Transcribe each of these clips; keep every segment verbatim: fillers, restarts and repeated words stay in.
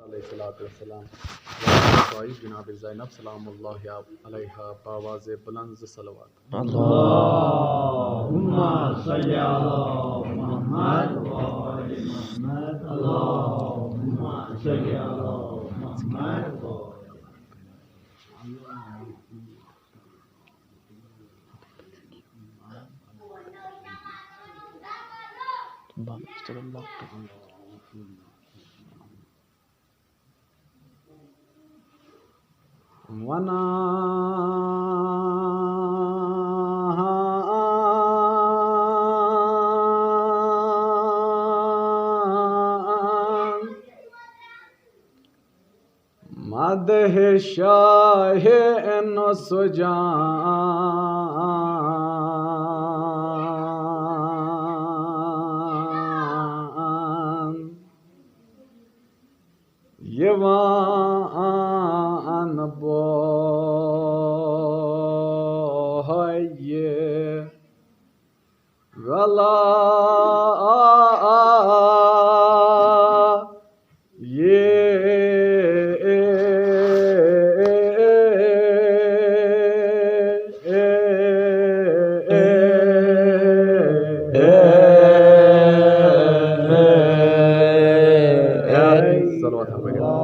علیہ الصلوۃ والسلام، جناب زینب سلام اللہ علیہا باواز بلند زٕ صلوات۔ اللهم صل على محمد وآل محمد، اللهم صل على محمد وآل وَنَانَ مدح شاہ نسجان، یِوان بوہے ولا یہ صلوات پٔرِو۔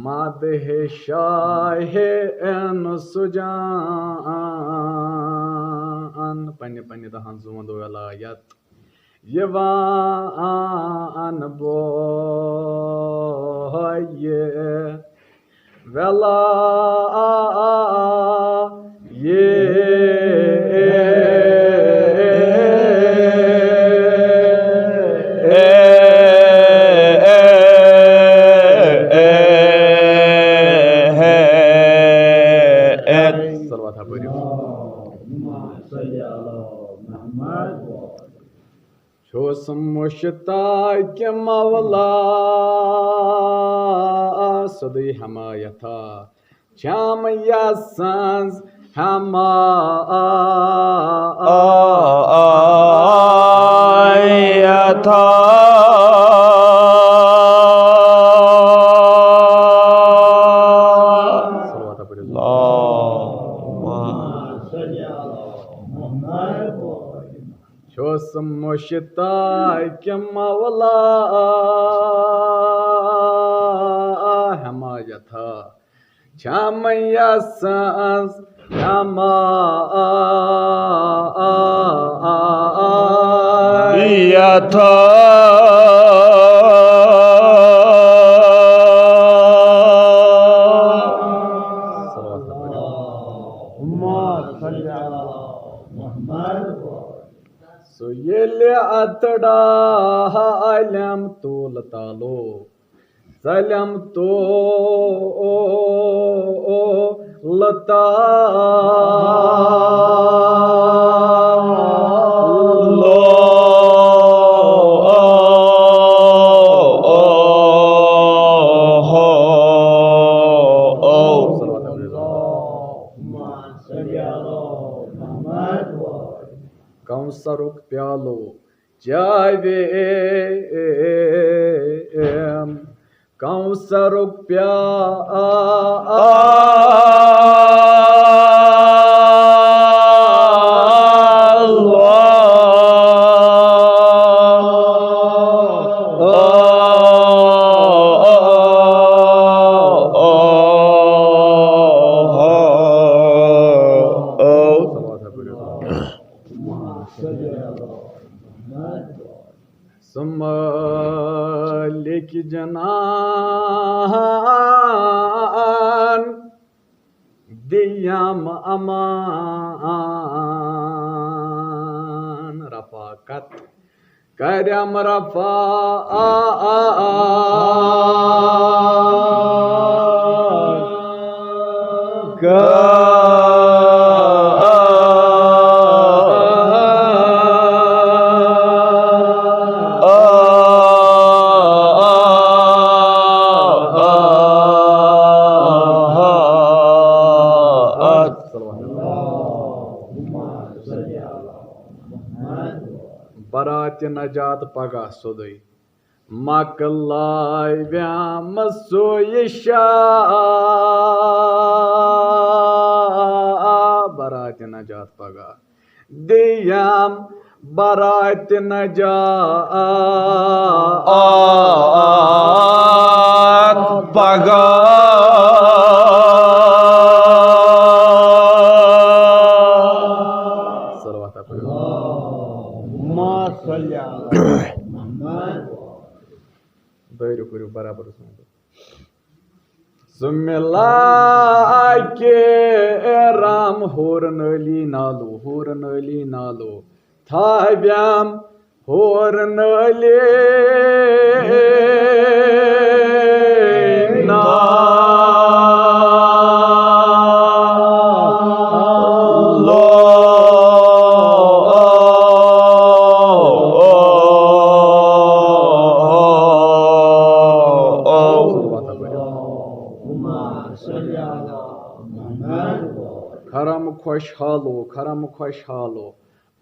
مدح شاہ نسجان، پننہِ پننہِ دہن زوٗن ولایت یِوان بوہے ولا یہ صلوات پٔرِو۔ چھُس مشتاق مولا سیوٚدُے حمایتھا، چھم یژھان حمایتھا۔ صلوات پٔرِو۔ چھُس مشتاق مولا حمایتھا، چھم یژھان حمایتھا۔ سُہ ییٚلہِ اتڑا علم تُل تالو، ژلم تُل تالو۔ کوثرُک پیالو چاویم، کوثرُک پیالو۔ سُہ مالک جنان دِیم امان، رفاقت کرم رفاقت۔ براتن نجات پگاہ سیوٚدُے۔ مۄکلاوٮ۪م سُے شاہ، برات نجات پگاہ دِیم برات نجات پگاہ۔ صلوات پٔرِو۔ اللہم صل علی محمد۔ دٲیرٕ کٔرِو برابر۔ سُہ مِلا کرام ہورن علی نالو، ہورن علی نالو، تھاویم ہورن علی نالو۔ کرم خوشحالو، کرم خوشحالو،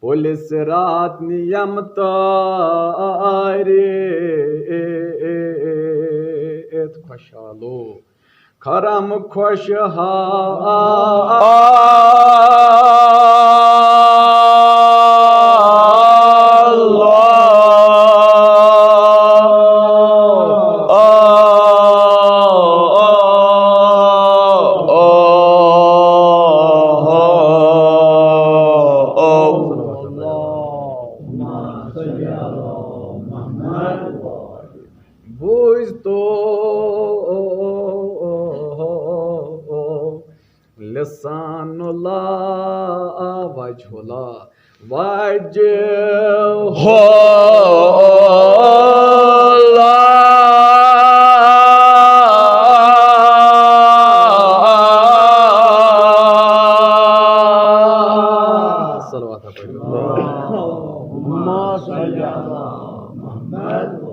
پُلہِ صراط نِیم تٲرِتھ خوشحالو۔ کرم خوشحالو۔ بوٗزتو لسان اللہ، وجہ اللہ، وجہ اللہ۔ صلوات پٔرِو۔ اللہم صل علی محمد۔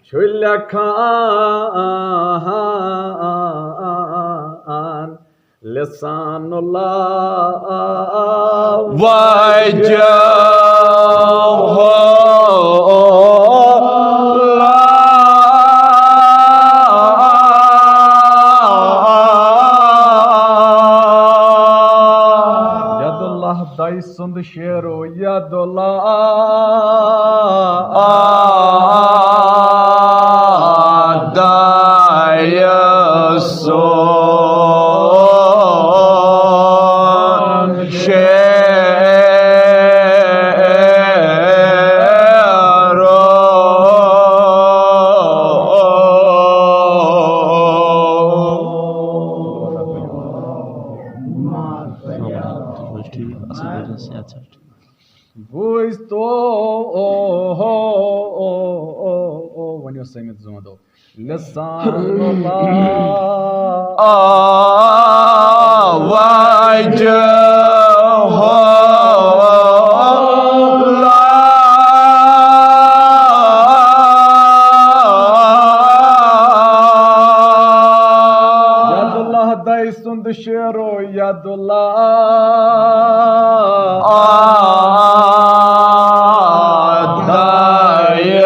چھُ لیکھان لسان اللہ، وجہ اللہ۔ ید اللہ دائی سُنٛد شعرو ید اللہ دائی سُنٛد شعرو۔ بوٗزتو، او، او، او، او، او، ؤنِو سٔمِتھ زوٗندو۔ لسان اللہ، آ، وجہ اللہ۔ ید اللہ دائی سُنٛد شعرو ید اللہ دائی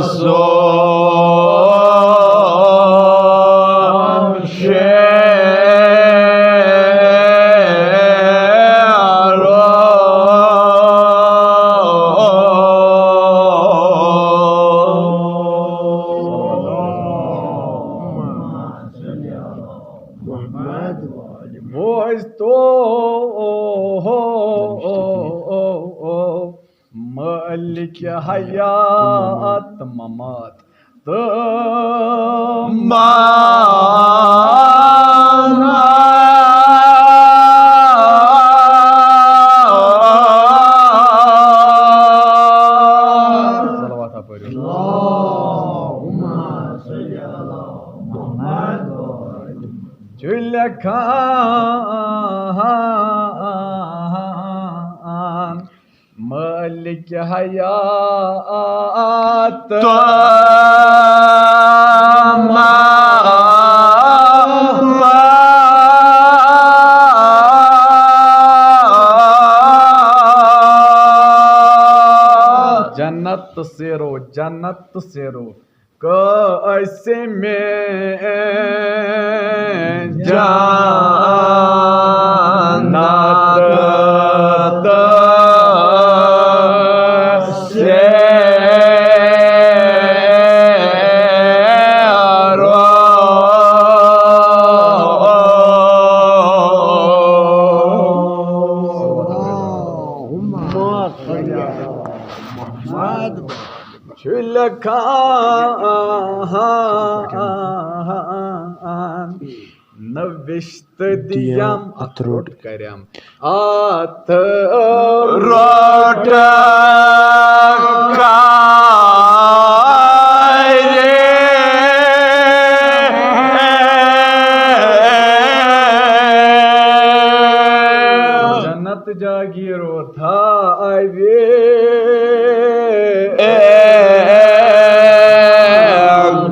سُنٛد شعرو۔ بوٗزتو، مٲلِک حیات ممات تہٕ مانا۔ صلوات پٔرِو۔ اللہم صل علی محمد۔ چھُ لیکھان مٲلِک حیات تہٕ مانا۔ تہٕ سیرو، جنت تہٕ سیرو۔ قاسم جنت تہٕ سیرو۔ چھُ لیکھان نوشتہٕ دِیم اَتھ روٚٹ کریم۔ اَتھ روٚٹ کریم۔ جنت جاگیٖر روت تھاوِ۔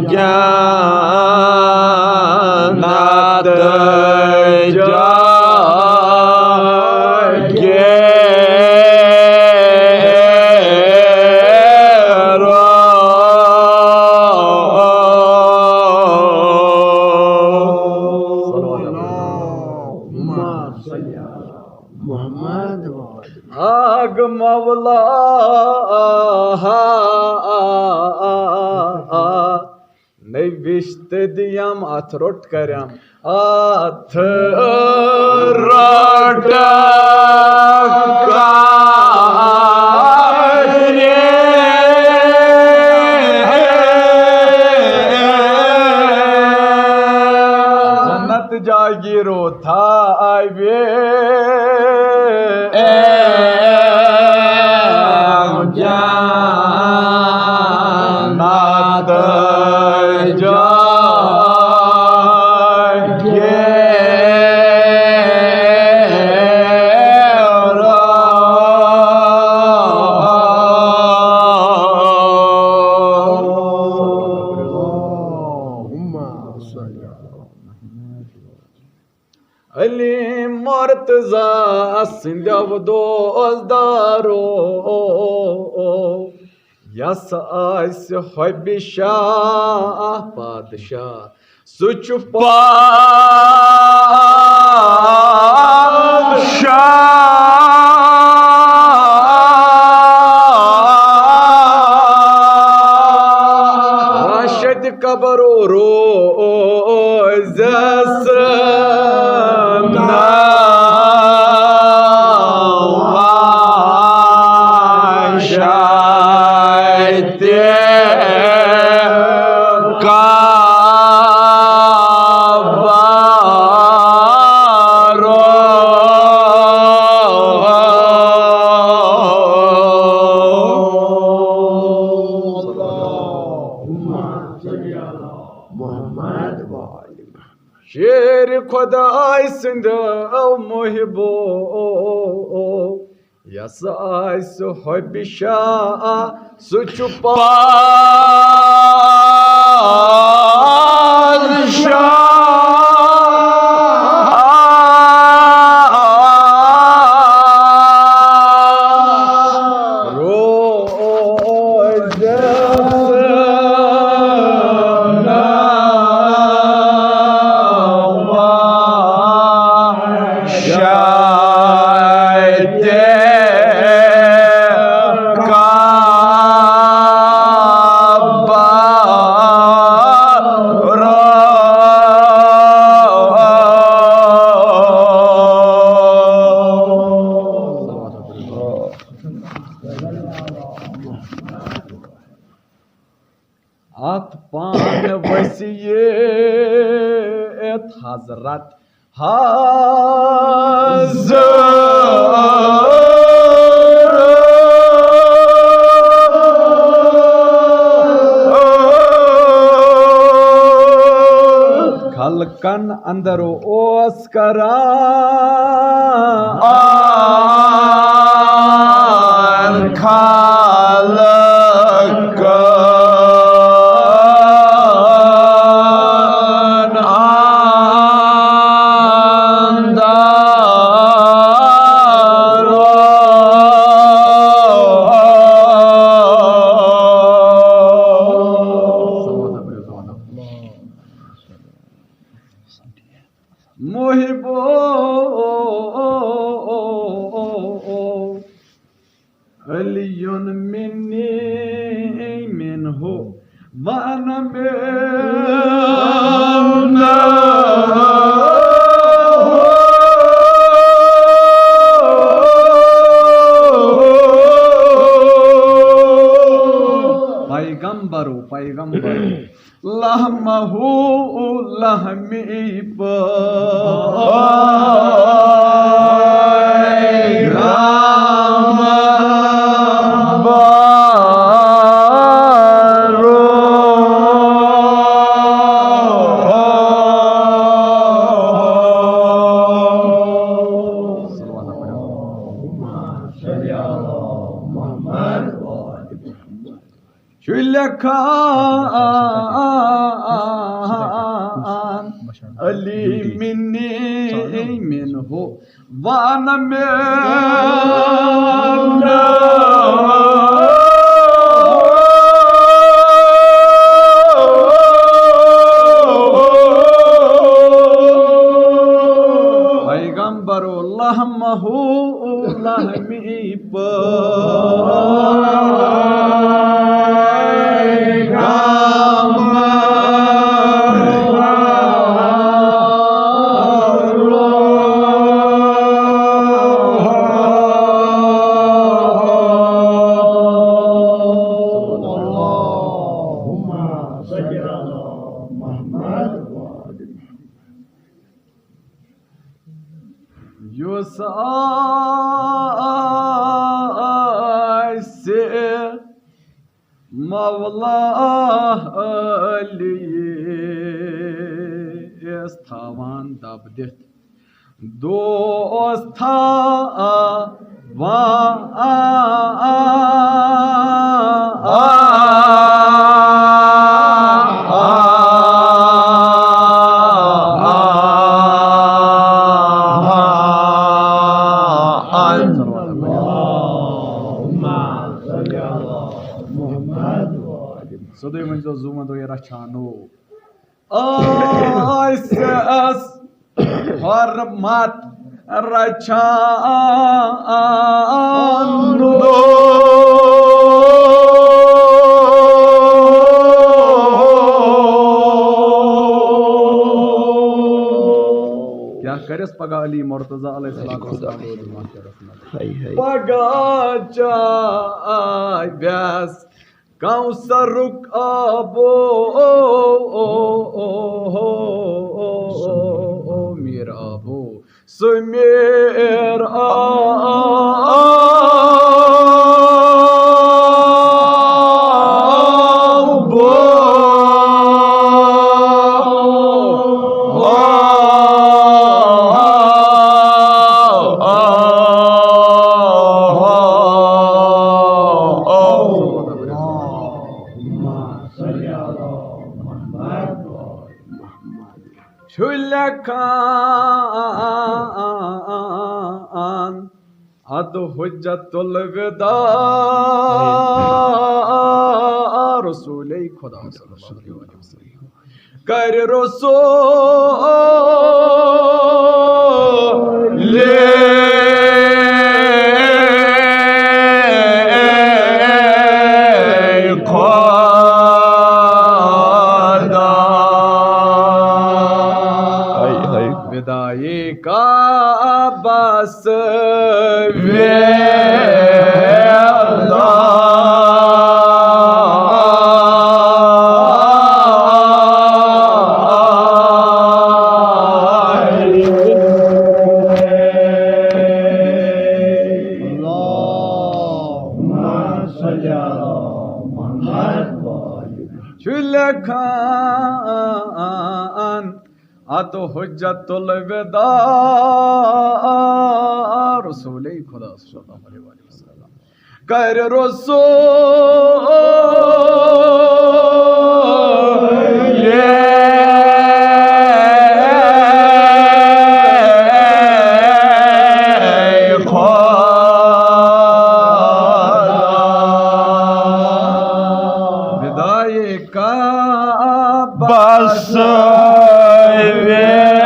جنت جاگیٖر۔ محمد آگ مولا نوشتہٕ دِیم اَتھ روٚٹ کریم۔ اَتھ روٚٹ کریم۔ جنت جاگیٖر روت تھاوِ۔ جنت جاگیٖر۔ علی مرتضی سٕنٛدیو دوست دارو، یس آسہِ حبہِ شاہ پادشاہ، سُہ چھُ پادشاہ۔ راشد قبر روزس نوان شاید قبر۔ محمد وآل محمد۔ شیر خداے سٕنٛدیو محبو، یس آسہِ حبہِ شاہ، سُہ چھُ پادشاہ۔ روزس نوان شاید قبر۔ اتھ پانہٕ وصیت حضرت حاضر۔ خلقن اندر اوس کران۔ آن خلقن اندر محبو علی منی منہ وانا منہ۔ پیغمبرو، پیغمبرو، لحمہ لحمی پیغمبر۔ چھُ لیکھان علی منی منہ وانا منہ۔ پیغمبرو لحمہ لحمی پیغمبر۔ اللهم صل على محمد وعلى آل محمد۔ یُس آسہِ مولا علیس تھاوان دب دِتھ، دوست تھاوان سیوٚدُے ؤنۍزیو زُو وَندو یہِ رَچھانو۔ آسٮ۪س حرمت رَچھانو۔ کیٛاہ کَرٮ۪س پگاہ علی مرتضیٰ علیہ السلام؟ ہاے ہاے۔ پگاہ چاوٮ۪س کوثرُک آبو، میٖر آبو، سُہ میٖر آبو۔ چھُ لیکھان ادٕ حجت الوداع رسولے خدا صلی اللہ علیہ وسلم۔ کرِ رسول خدا۔ ہاے ہاے۔ وداعی کا بس ویلا۔ اللهم صل على محمد وآل محمد۔ چھُ لیکھان اتھ حجت الوداع رسولے خدا صلی اللہ علیہ وسلم۔ کرِ رسول خدا۔ وداعی کا بس ویلا۔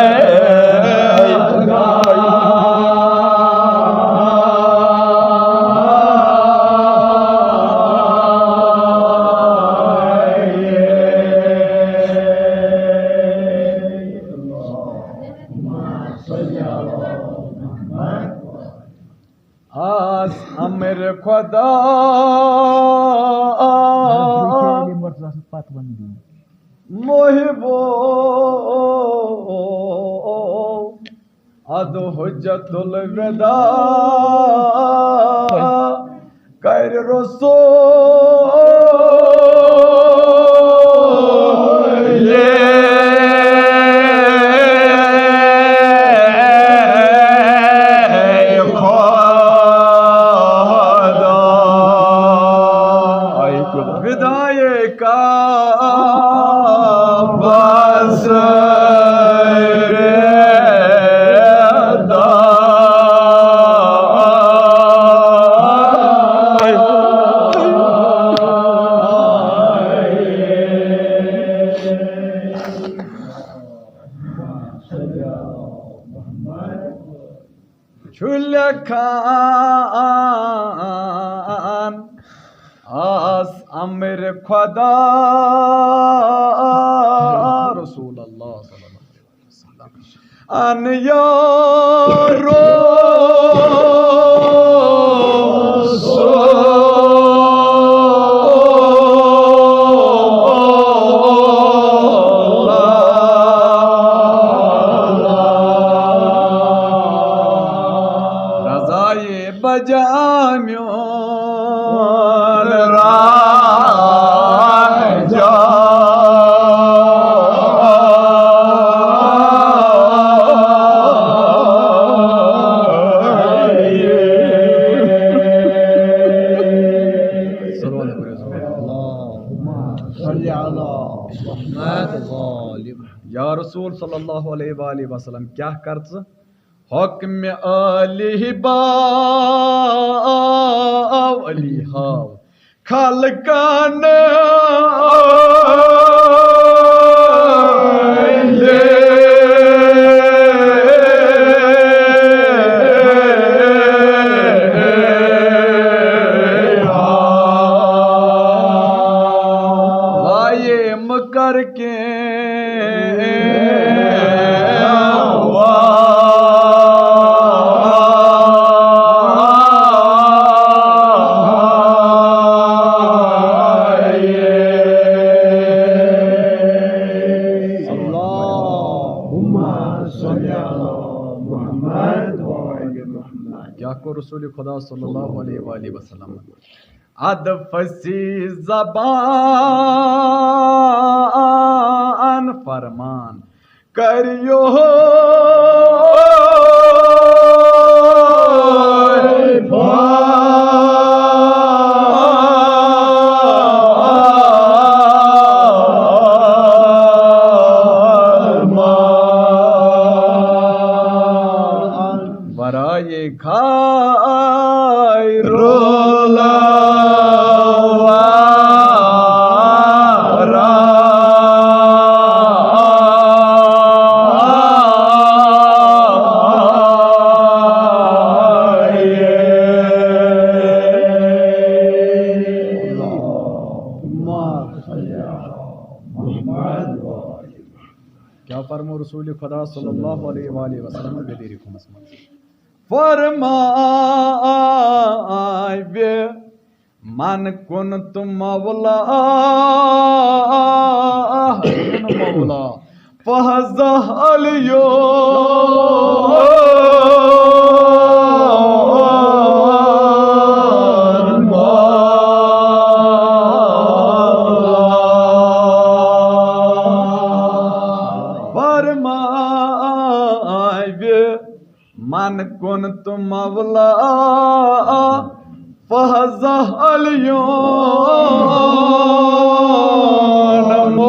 آس امر خدا محبو اد حجت الوداع کر رسول خدا۔ وداع کا بس چھُ لیکھان آس امر خدا۔ رسول اللہ صلی اللہ علیہ وسلم۔ ان یارو رضائے بجا میون راجا۔ یا رسول صلی اللہ علیہ وآلہ وسلم، کیٛاہ کر ژٕ؟ حکم عالی با علی ہاو خلقن لائے مکر کے اللهم صل على محمد وآل محمد۔ کیٛاہ کوٚر رسول خدا صلی اللہ علیہ وآلہ وسلم؟ اد فصیح زبان فرمان کریو ورائے خیر الورا۔ کیٛاہ فرمو رسول خدا صلی اللہ علیہ وآلہ وسلم؟ غدیری خونس منٛز فرماوِ من کنت مولا، مولا فہذا الیوم۔ فرماوِ من کنت مولا، فہذا الیوم مولا۔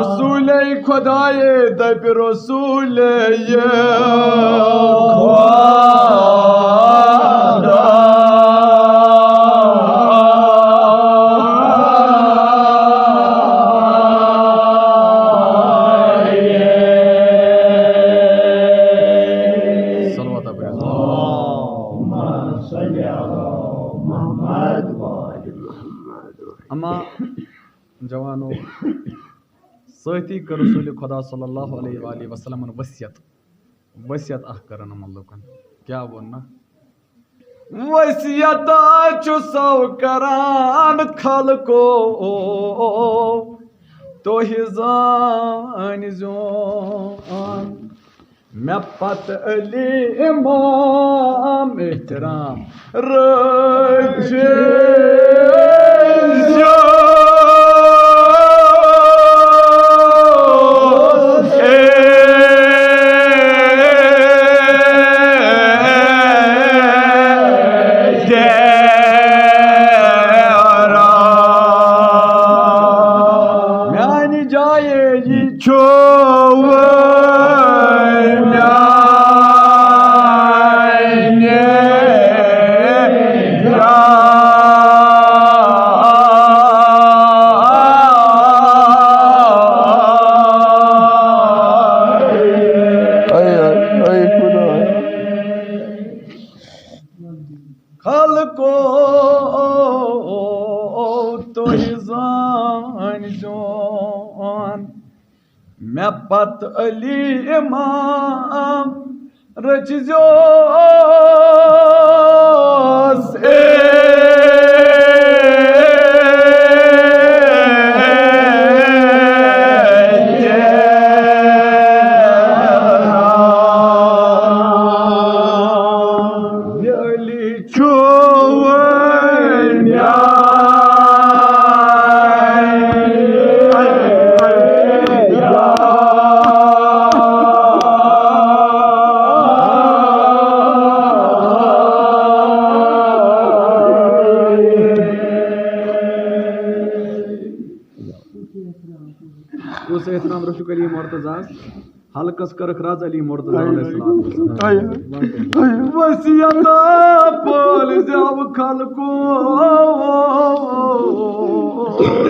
رسول خدائے دپِ رسول خدا۔ صلوات پٔرِو۔ اللهم صل على محمد وآل محمد۔ اما جوانو، سۭتی کٔر رسول خدا صلی اللہ علیہ وآلہ وسلمن وصیت، وصیت اکھ کٔرٕن یِمن لُکن۔ کیٛاہ ووٚن نہ؟ وصیت چھُ سو کران خلقو، تُہۍ زٲنۍ زیون۔ مےٚ پتہٕ علی امام احترام رٔچھِ زیوس۔ اے دیورا۔ میانہِ جایہِ یہِ چھُ وۄنۍ میانہِ جایہِ۔ اے، اے، اے خدایا۔ خلقو، تُہۍ زٲنۍ زیون۔ مےٚ پتہٕ علی امام رٔچھِ زیوس۔ اے دیورا۔ یہِ علی چھُ وۄنۍ میانہِ۔ کُس احترام رسول علی مرتضیٰ؟ حلقس کٔرٕکھ رز علی مرتضیٰ علیہ السلام۔ وصیت پٲلۍ زٮ۪و خلقو،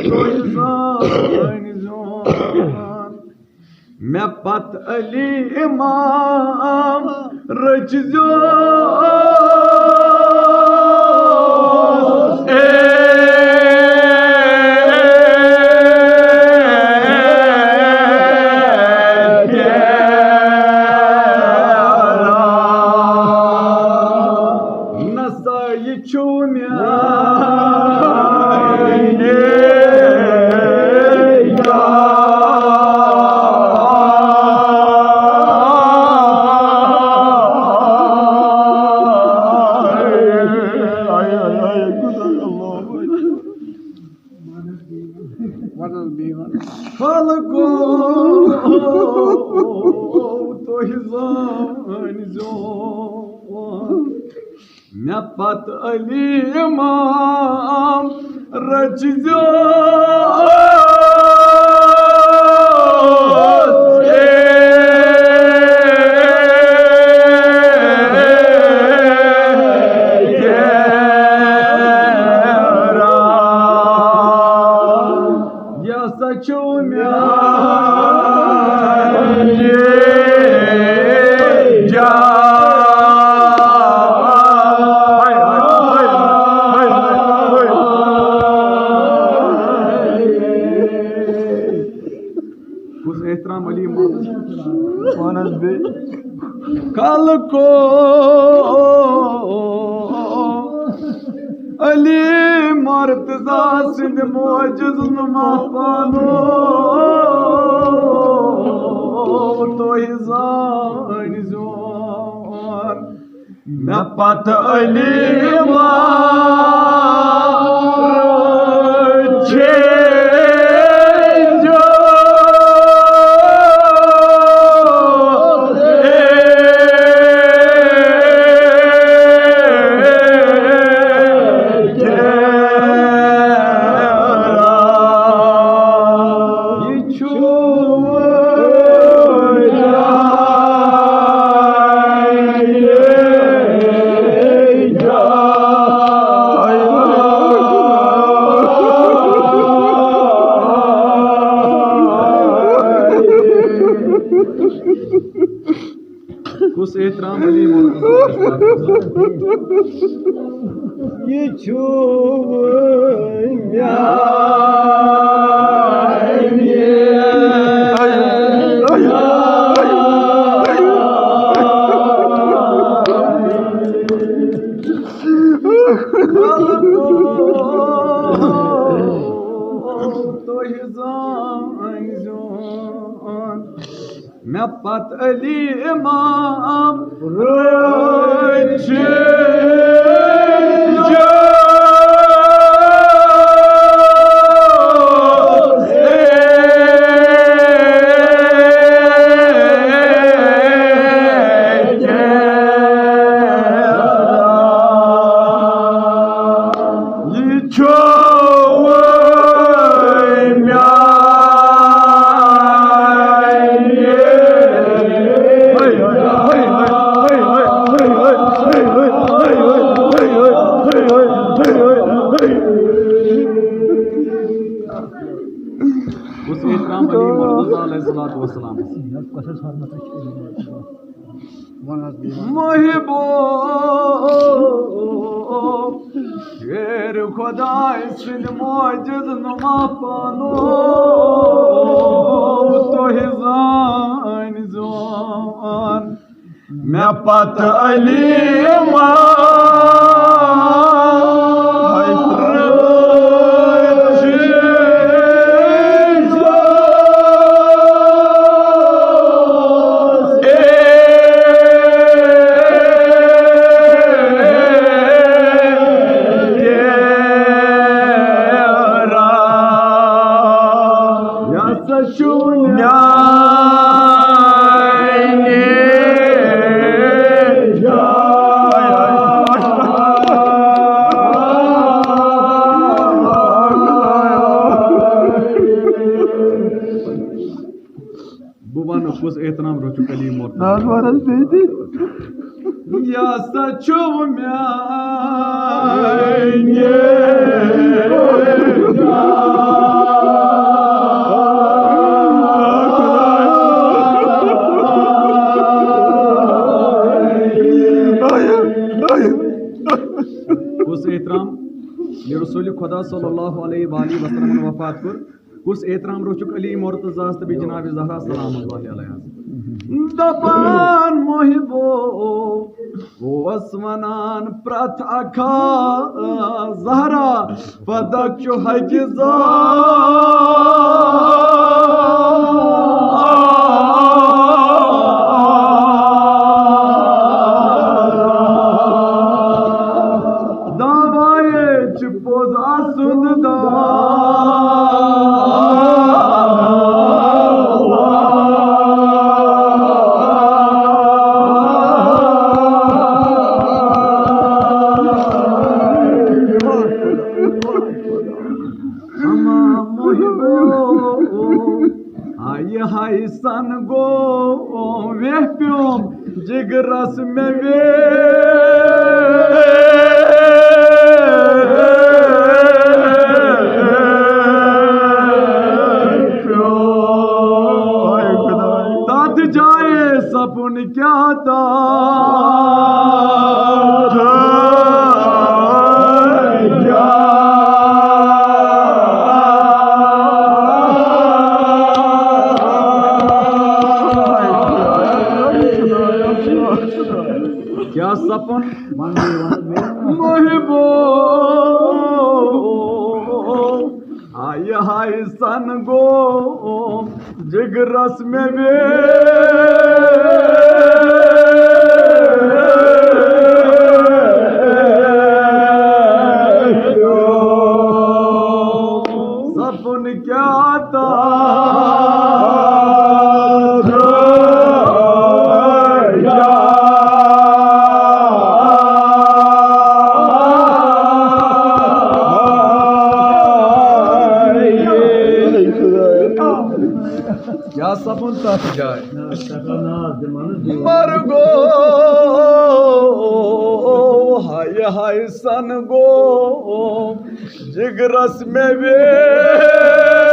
تُہۍ زٲنۍ زیون۔ مےٚ پتہٕ علی امام رٔچھِ زیوس۔ اے دیورا۔ نسا یہِ چھُ میانہِ جایہِ۔ خلقو، تُہۍ زٲنۍ زیون۔ مےٚ پتہٕ علی امام رٔچھِ زیوس۔ اے دیورا۔ یہِ ہسا چھُ میانہِ جایہِ۔ کُس احترام علی محمد؟ وَن حظ بیٚیہِ۔ خلقو، علی مرتضیٰ سٕنٛدِ معجز نما پانو، تُہۍ زٲنۍ زیون۔ مےٚ پتہٕ علی امام رٔچھِ زیوس۔ اے دیورا۔ یہِ چھُ وۄنۍ میانہِ جایہِ۔ کُس احترام علی محمد؟ یہِ چھُ وۄنۍ میانہِ زٲنۍ زیُن۔ مےٚ پتہٕ علی امام رٲچھ۔ یہِ چھُ وۄنۍ میانہِ۔ کُس احترام علی مرتضی علیہ الصلوۃ والسلام؟ محبو، شیر خدائے سٕنٛدۍ معجز نما پانو تۄہہِ زٲنۍ زیُن۔ مےٚ پتہٕ علی امام۔ بہٕ وَنہٕ کُس احترام رٔچھُکھ علی مرتضی۔ نہ حظ، وَن حظ بیٚیہِ تہِ۔ یہِ ہسا چھُ میانہِ۔ کُس احترام یہِ رسول خدا صلی اللہ علیہ وآلہ وسلمن وفات کوٚر؟ کُس احترام رٔچھُکھ علی مرتضیٰ ہس تہٕ بیٚیہِ جناب زہرا سلام اللہ علیہا؟ دپان محبو اوس ونان پرٛتھ اکھا زہرا پتک چھُ حقہِ زان۔ دعوایے چھُ پوٚز آسُن دعوا۔ اما محبو، ہاے ہاے سن گوٚو ویہ پیوم جگرس مےٚ ویہ پیوم۔ تتھ جایہِ سپُن کیٛاہ تام۔ کیٛاہ سپُن؟ محبو، ہاے ہاے سن گوٚو جگرس مےٚ ویہ۔ سپُن کیٛاہ تام۔ کیٛاہ سپُن تتھ جایہِ؟ مرگو، ہاے ہاے سن گوٚو جگرس مےٚ ویہ۔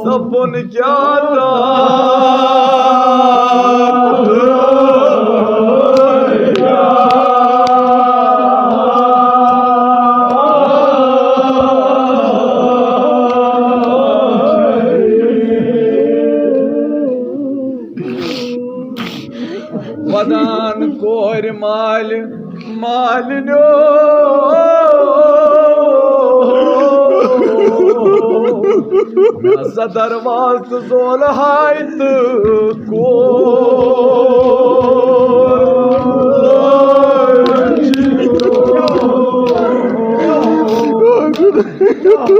سپُن کیٛاہ تام۔ ودان کورِ مالہِ، مالِنیو۔ مےٚ ہسا دروازٕ زولہٕ ہاے تہٕ کوٗر۔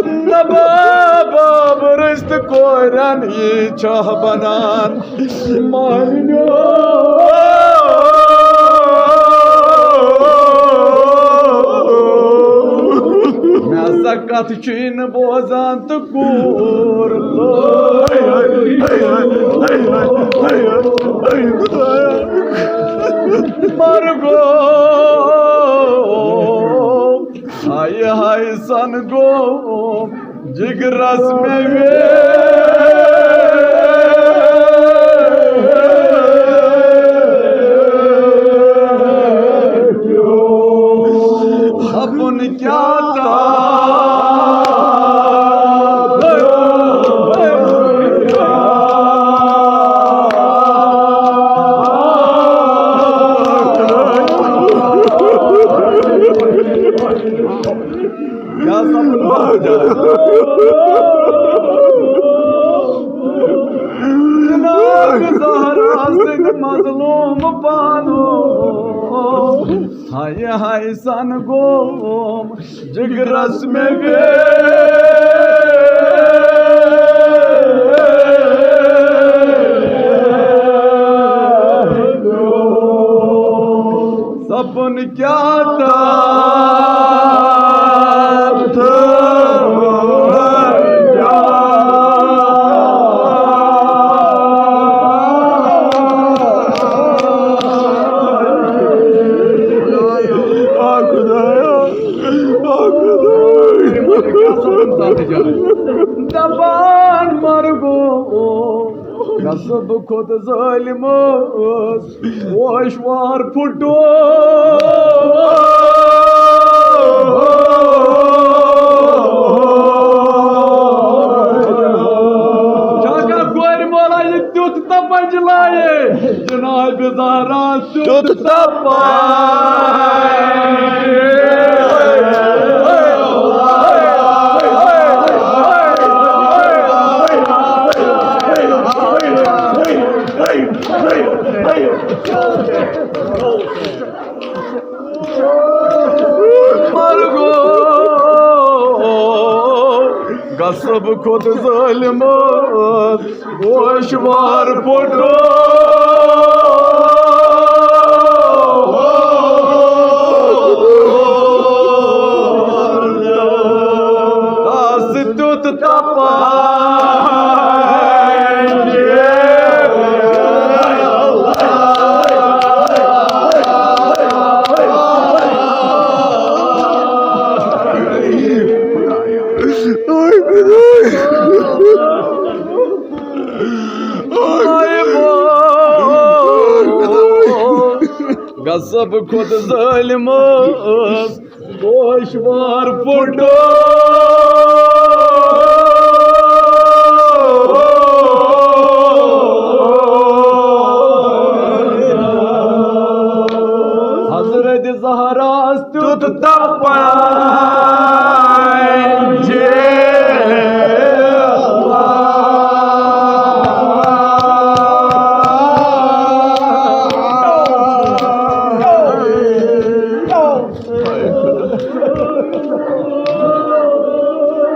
نہ بابا، بہٕ رٕژ تہٕ کورٮ۪ن یی چھا بنان۔ مالِنیو۔ مےٚ ہسا کتھ چھُے نہٕ بوزان تہٕ کوٗر لوٚگ۔ مرگو۔ ہاے ہاے سن گوٚو جگرس مےٚ وے۔ حبُن کیٛاہ تام۔ کیٛاہ سا ووٚن؟ جناب زہرا سٕنٛدۍ مظلوم پانو۔ ہاے ہاے سن گوم جگرس مےٚ وے۔ سپُن کیٛاہ تام۔ آ خدایا، آ خدایا۔ دپان مرگو، غصب کھوت ظالم اوس۔ پوشوار پھُٹو۔ چھا کانٛہہ کورِ مولا یہِ تیُتھ تپج لایہِ؟ جناب زہرا تیُتھ تیُتھ تپج۔ مرگو، غصب کھوت ظالم اوس، گوشوار پھُٹو۔ آس تیُتھ تپان۔ غصب کھوت ظالم اوس، گوشوار پھُٹو۔ حضرت زہراس تیُتھ تپنج۔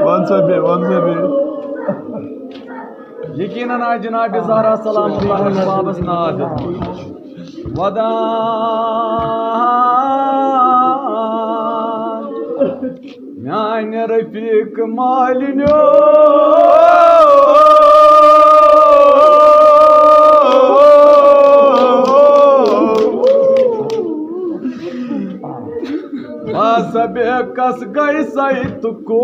وَن سا بیٚیہِ، وَن سا بیٚیہِ۔ یقیناً آے جناب زہرا سلام اللہ علیہا بابس ناد۔ ودان میانہِ رفیق مالِنیو۔ بس بے کس گٔے سَے تہٕ کو۔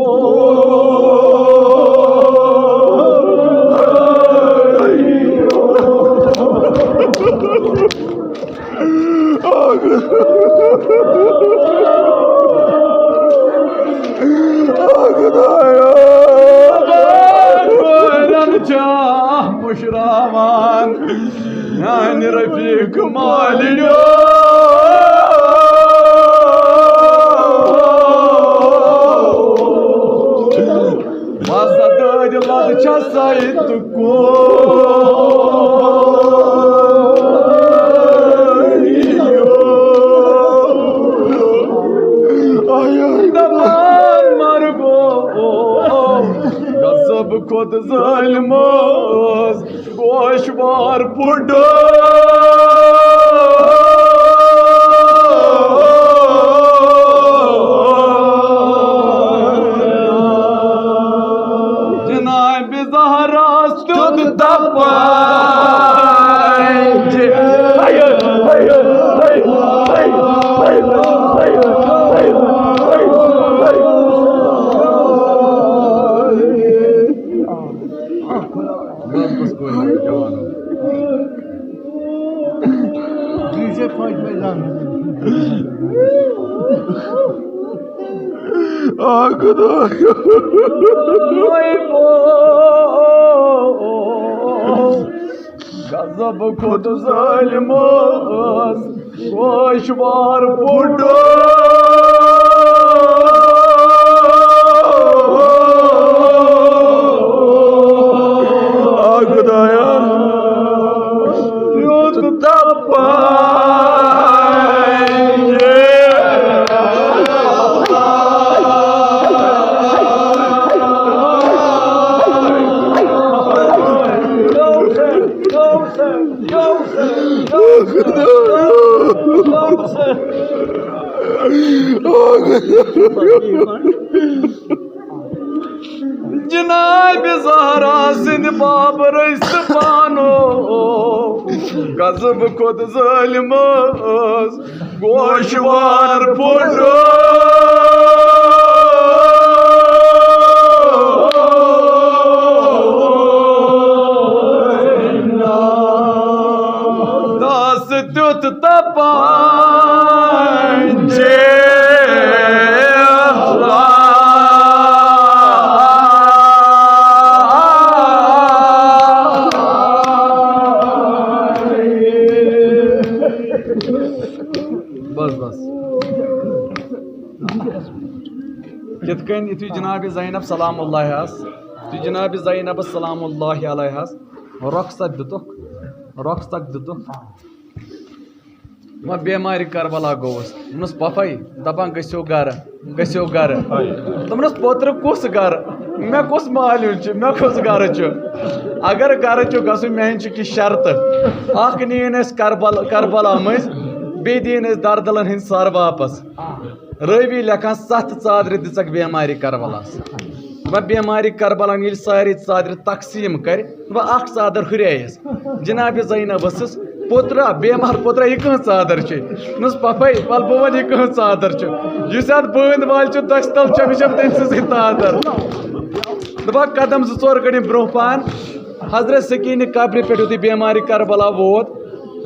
کورٮ۪ن چھا مُشراوان میانہِ رفیق مالِنیو۔ مزٕ دٲدِ لد چھَسَے تہٕ کوریو۔ دپان مرگو غضب کھوٚت ظٲلمس۔ گوشوار پُڈو۔ جناب زہراس تیُتھ دپان چھِ۔ بس، بس، کوئی نہ، جوان ہو۔ آ، خدایا۔ غضب کھوٚت ظٲلمس۔ گوشوار پُڈو۔ آ خدایا، تیُتھ دپان۔ جناب زہرا سٕنٛدِ بابہٕ رٔسۍ تہٕ پانو غضب کھوٚت ظٲلمس۔ گوشوار پُڈو۔ دس تیُتھ تپان چھِ۔ بس، بس۔ کِتھ کٔنۍ یُتھُے جناب زینب سلام اللہ آس، یُتھُے جناب زینب سلام اللہ علیہس رۄخصت دِتُکھ، رۄخصت دِتُکھ، وۄنۍ بیمارِ کربلا گوٚوُس۔ دوٚپنَس، "پۄپھے"، دَپان، "گٔژھِو گرٕ، گٔژھِو گرٕ۔" دوٚپنَس، "پوترٕ کُس گرٕ؟ مےٚ کُس مالیُن چھُ؟ مےٚ کُس گرٕ چھُ؟ اگر گرٕ چھُ گژھُن، مےٚ ہِنٛدۍ چھِ کینٛہہ شرطہٕ۔ اکھ نِیِن أسۍ کربل-، کربلا مٔنٛزۍ، بیٚیہِ دِیِن أسۍ دردلن ہٕنٛدۍ سر واپس۔" رٲوی لیکھان، ستھ ژادرِ دِژکھ بیمارِ کربلاہس۔ دپان، بیمارِ کربلا ییٚلہِ سارے ژادرِ تقسیٖم کرِ، دپان، اکھ ژادر ہُرییس۔ جناب زینب ؤژھٕس، "پوترا، بیمار پوترا، یہِ کٕہٕنٛز ژادر چھے؟" دوٚپنَس، "پۄپھے، ول بہٕ وَنہٕ، یہِ کٕہٕنٛز ژادر چھِ۔ یُس یتھ بٲنٛد والہِ چھُ دٔسۍ تل چھِ، أمِس چھِ تٔمۍ سٕنٛزٕے ژادر۔" دپان، قدم زٕ ژور کٔڑِم برونٛہہ پہن، حضرت سکینہِ قبرِ پٮ۪ٹھ یُتھُے بیمارِ کربلا ووت،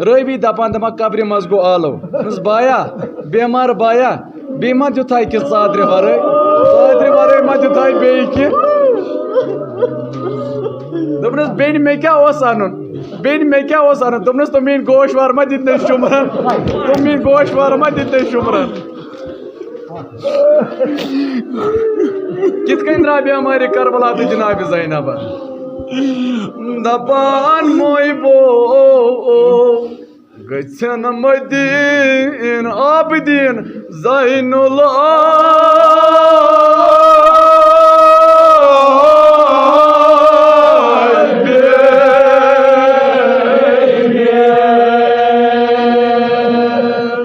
رٲوی دپان، دپان، قبرِ منٛز گوٚو آلو۔ دوٚپنَس، "بایا، بیمار بایا، بیٚیہِ ما دیُتھاے کینٛہہ ژادرِ ورٲے؟ ژادرِ ورٲے ما دیُتھاے بیٚیہِ کینٛہہ؟" دوٚپنَس، "بیٚنہِ، مےٚ کیٛاہ اوس اَنُن؟ بیٚنہِ، مےٚ کیٛاہ اوس اَنُن؟" دوٚپنَس، "تِم میٛٲنۍ گوش وار ما دِتۍ تٔمۍ شُمرَن؟ تِم میٛٲنۍ گوش وار ما دِتۍ تٔمۍ شُمرَن؟" کِتھ کٔنۍ درٛاو بیمارِ کربلا تہٕ جناب زینب؟ دپان، مویبو، گژھن مدین عابدین زین العابدین۔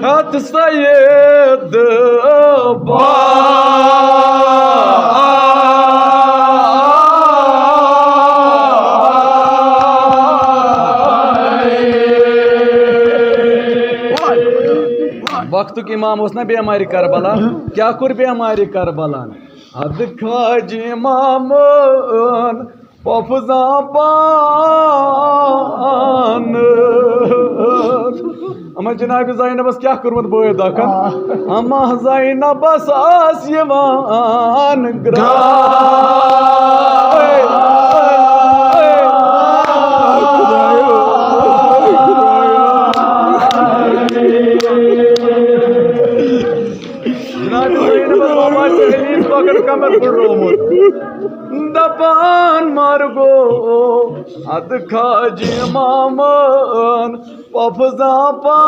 ہتھ سید با۔ وقتُک امام اوس نا بیمارِ کربلا، کیٛاہ کوٚر بیمارِ کربلا؟ ادٕ کھاج امامن پۄپھٕ زامہٕ پانہٕ۔ اما جناب زینبس کیٛاہ کوٚرمُت بٲے دکن؟ اما زینبس آس یِوان گرٛان۔ جناب زینبس بابا چھُ علی کۄکر کمر پھُٹرومُت۔ دپان مر گو ادٕ کھاجہِ امامن پۄپھٕ زاپان۔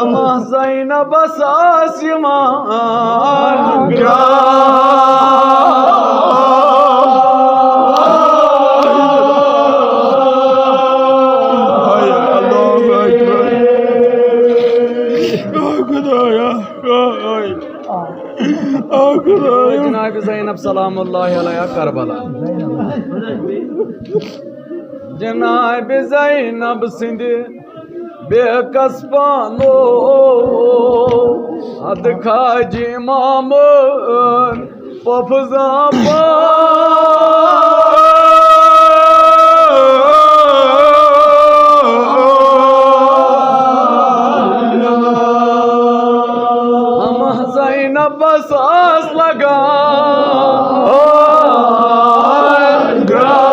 اما زینبس آس یِوان گرٛان۔ اللہ اکبر۔ او خدایا، او، او خدایا۔ جناب زینب سلام اللہ علیہا کربلا۔ جناب زینب سٕنٛدِ بے کس پانو ادٕ کھاجہِ امامن پۄپھٕ زاپان۔ اما زینبس آس لگان گرٛان۔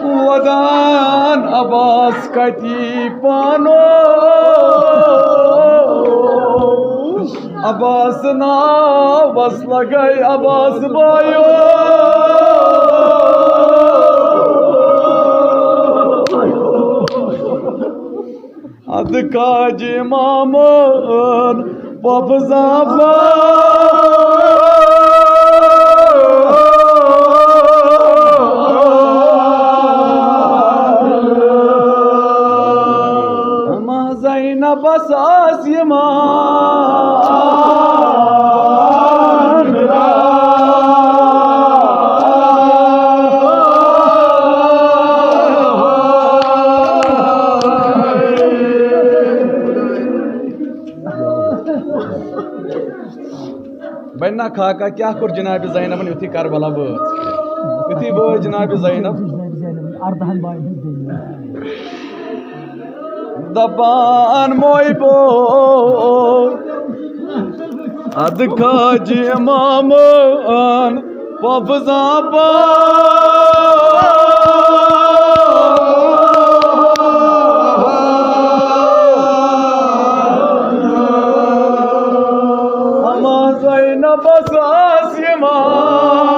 ودان عباس کتی پانو، عباس ناوس لگے عباس بایو۔ ادٕ کھاجہِ امامن پۄپھٕ زاپان۔ اما زینبس آس یِوان۔ بنہِ نا خاکہ، کیٛاہ کوٚر جناب زینبن یُتھُے کربلا وٲژ؟ یُتھُے وٲژ جناب زینب۔ اردہن باین ہٕنٛز بیٚنہِ۔ دپان مویبو ادٕ کھاجہِ امامن پۄپھٕ زاپان۔ اما زینبس آس یِوان۔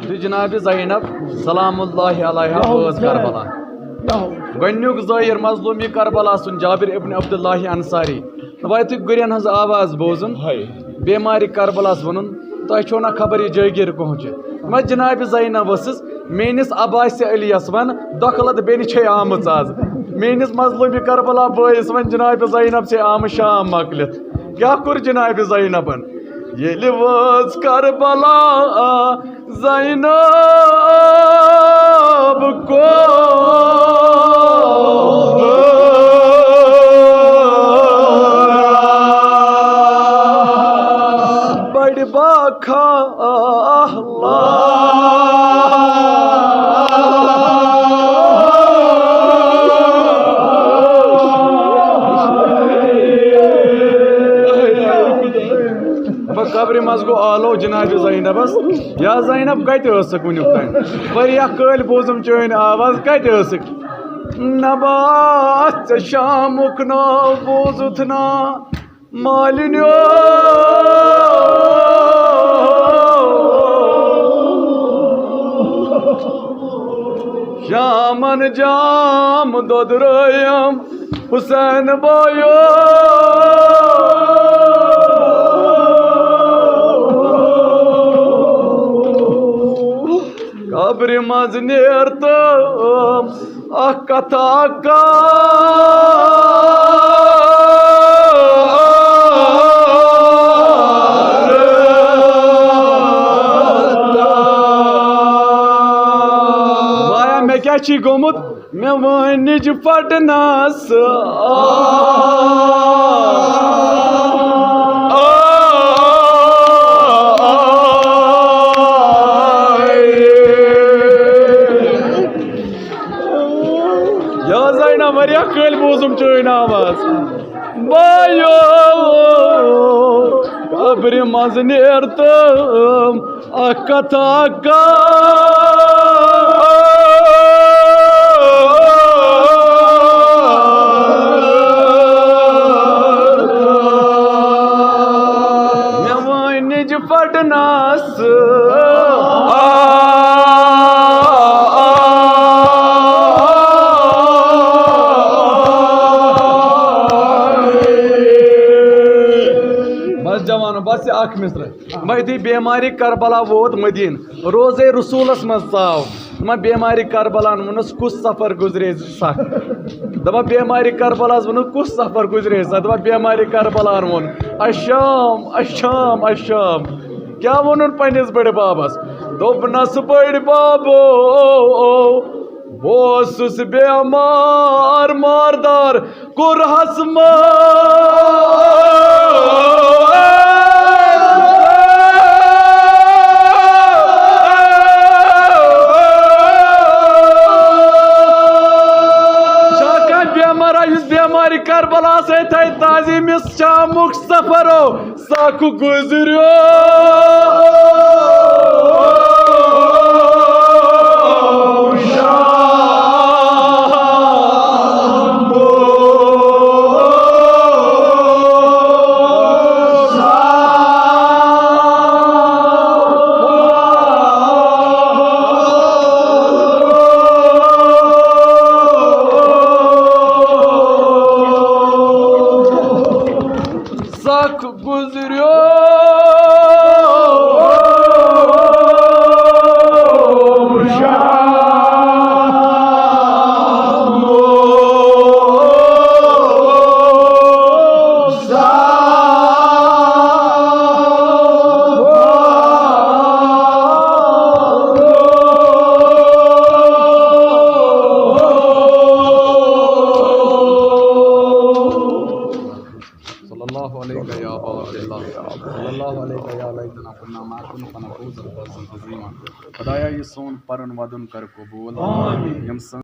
تہٕ جناب زینب سلام اللہ علیہا وٲژ کربلا۔ گۄڈٕنیُک زٲیِر مظلومِ کربلا سُنٛد جابر ابن عبداللہ انصاری۔ وَتہِ گُرٮ۪ن ہٕنٛز آواز بوزُن۔ ہاے۔ بیمارِ کربلاہس ووٚنُن، "تۄہہِ چھو نہ خبر یہِ جٲگیٖر پہنچہِ۔" مگر جناب زینب ؤسٕس، "میٲنِس عباسِ علیَس وَن، دۄکھلت بیٚنہِ چھے آمٕژ آز۔ میٲنِس مظلومِ کربلا بٲیِس وَن، جناب زینب چھے آمٕژ شام مۄکلِتھ۔" کیٛاہ کوٚر جناب زینبن؟ ییٚلہِ وٲژ کربلا زینب کو بڑِ باکھا اللہ۔ بہٕ قبرِ منٛز گوٚو آلو جناب زینبس۔ یا زینب، کتہِ ٲسٕکھ وُنیُک تام؟ واریاہ کٲلۍ بوٗزُم چٲنۍ آواز، کتہِ ٲسٕکھ؟ نبا، ژےٚ شامُک ناو بوٗزُتھ نا مالِنیو؟ شامن جام دۄدرٲیم حسین بایو۔ قبرِ منٛز نیر تہٕ اکھ کتھا کر۔ چھی گوٚمُت مےٚ وٲنِج پھٹنس۔ یہِ حظ آیہِ نا واریاہ کٲلۍ بوٗزُم چٲنۍ آواز۔ بایو، قبرِ منٛز نیر تہٕ اکھ کتھا کر۔ مےٚ وٲنِج پھٹنس۔ بس جوانو، بس یہِ اکھ مصرع۔ مہدی بیمارِ کربلا ووت مدینہ، روزے رسولس منٛز ژاو۔ دپان بیمارِ کربلاہن ووٚنُس، کُس سفر گُزرے سخ؟ دپان بیمارِ کربلاہس ووٚنُس، کُس سفر گُزرے سخ؟ دپان بیمارِ کربلاہن ووٚن، الشام، الشام، الشام۔ کیٛاہ ووٚنُن پننِس بٔڑِ ببس؟ دوٚپنس، بٔڑِ ببو، بہٕ اوسُس بیمار، ماردار، کوٚرہس منٛز۔ چھا کانٛہہ بیمارا یُس بیمارِ کربلاہس سۭتۍ تھایہِ تعظیٖمِ شامُک سفر ہو؟ سکھ گُزریو۔ سکھ گُزریو۔ صلی اللہ علیک یا ابا عبداللہ، صلی اللہ علیک یا لیتنا کنا معکم فنفوز فوزا عظیما۔ خدایا، یہِ سون پرُن ودُن کر قبول۔ آمین۔ یِم سٲنۍ